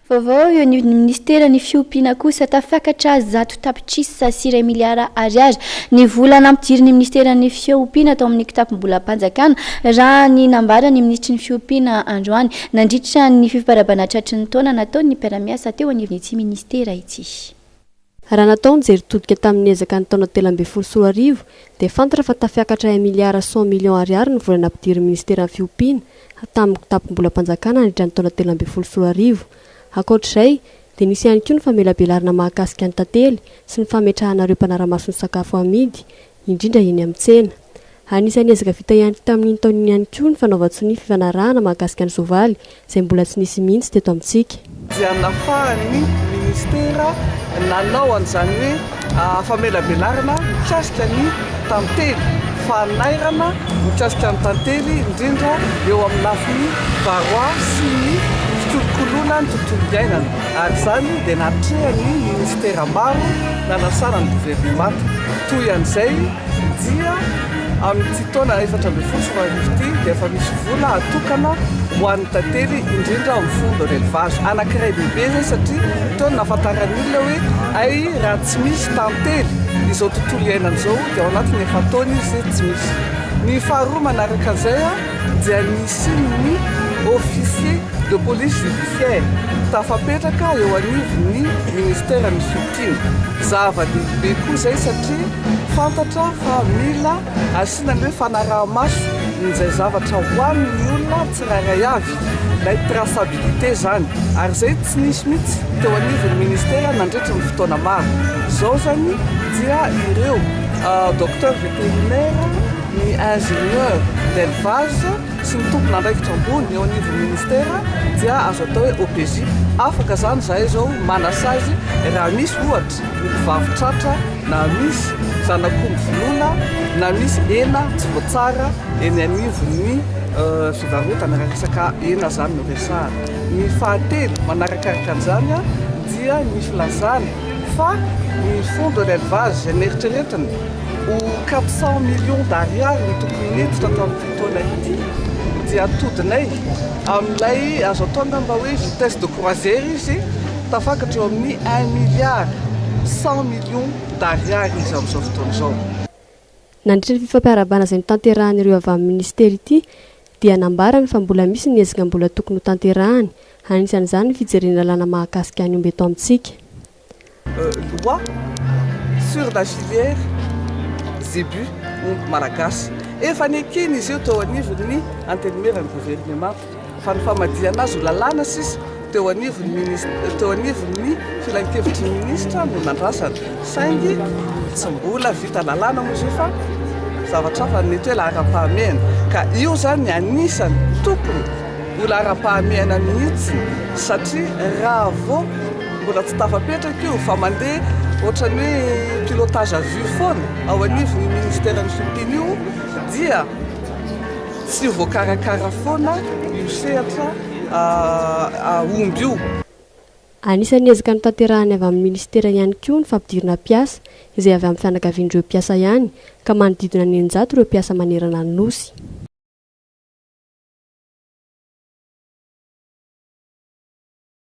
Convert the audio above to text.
Vaovao eo anivon'ny minisiteran'ny Fiompiana kosa, tafakatra 100 tapitrisa sy 1 miliara ariary ny vola nampidirin'ny minisiteran'ny Fiompiana tao amin'ny kitapom-bolam-panjakana, raha ny nambaran'ny minisitry ny Fiompiana androany nandritra ny fifampiraharabana tratry ny taona nataon'ny mpiara-miasa teo anivon'ity ministera ity. Raha natao ny jery todika tamin'ny ezaka ny taona 2013, dia fantatra fa tafiakatra 1 milliard 100 millions ariary ny vola nampidirin'ny ministeran'ny Fiompiana tamin'ny kitapom-bolam-panjakana nandritra ny taona 2013. Ankoatr'izay, dia nisy ihany koa ny famelabelarana mahakasika ny tantely sy ny fametrahana ireo mpanara-maso ny sakafo amidy, indrindra eny amin'ny tsena. Anisan'ny ezaka vita ihany tamin'iny taona iny ihany koa ny fanaovan-tsonia fifanarahana mahakasika ny soavaly, izay mbola tsy nisy mihitsy teto amintsika. Dia nafahan'ny ministera nanao an'izany hoe famelabelarana mikasika ny tantely, fanairana mikasika ny tantely, indrindra eo amin'ny lafiny varroa sy ny fikolokoloana ny tontolo iainana, ary izany dia natrehan'ny ministera maro nanasana ny governemanta. Toy an'izay dia amin'ity taona 2014 ity dia efa misy vola atokana ho an'ny tantely, indrindra amin'ny fonds de l'élevage anankiray lehibe zay, satria teo no nahafantaran'ny olona hoe ay, raha tsy misy tantely izao tontolo iainana izao dia ao anatin'ny 4 taona izy tsy misy. Ny faharoa manaraka an'izay dia nisy ny officier de police judiciaire tafapetraka eo anivon'ny ministère ny Fiompiana. Zava-dehibe koa izay satria fantatra fa mila asiana ny hoe fanaraha-maso n'izay zavatra hohanin'ny olona tsirairay avy, ilay traçabilité zany, ary izay tsy nisy mihitsy teo anivon'ny ministera nandritry ny fotoana maro izao. Zany dia ireo docteur vétérinaire, ny ingénieur d'élevage sy ny tompon'andraikitra ambony eo anivon'ny ministera dia azo atao hoe OPJ afaka zany zahay zao manasazy raha misy ohatra omby vavy tratra, na misy zanak'omby vonoina, na misy hena tsy voatsara eny anivon'ny fivarotana, raha resaka hena zany no resahana. Ny fahatelo manarakaraka an'izany dia ny filazana fa ny fonds de l'élevage izay neritreretina ho 400 millions d'ariary ny tokony niditra tao amin'ity taona ity dia atodinay amin'ilay azo atao angamba hoe vitesse de croisière izy, tafakatra eo amin'ny 1 milliard 100 millions d'ariary izy amin'izao fotoana izao. Nandritra ny fifampiarahabana izay notanterahan'ireo avy amin'ny ministera ity, dia nambarany fa mbola misy ny ezaka mbola tokony ho tanterahany, anisan'izany ny fijerena lalàna mahakasika ny omby eto amintsika. Loi sur la filière zébu, omby malagasy, efa nekeny izy io teo anivon'ny antenimieran'ny gouvernement, fa ny famadihana azy ho lalàna sisa teo anivon'ny ministre, teo anivon'ny filankevitry ny ministra no nandrasana, saingy tsy mbola vita lalàna moa izy io, fa zavatra hafa nety hoe laharam-pahamehana. Ka io zany anisany tokony ho laharam-pahamehana mihitsy, satria raha vao mbola tsy tafapetraka io fa mandeha ohatrany hoe pilotage à vue foana ao anivon'ny ministère ny Fiompiana io, dia tsy voakarakara foana io sehatra omby io. Anisan'ny ezaka notanterahany avy amin'ny ministera ihany koa ny fampidirina mpiasa izay avy amin'ny fianakavian'ireo mpiasa ihany, ka manodidina ny 600 ireo mpiasa manerana ny nosy.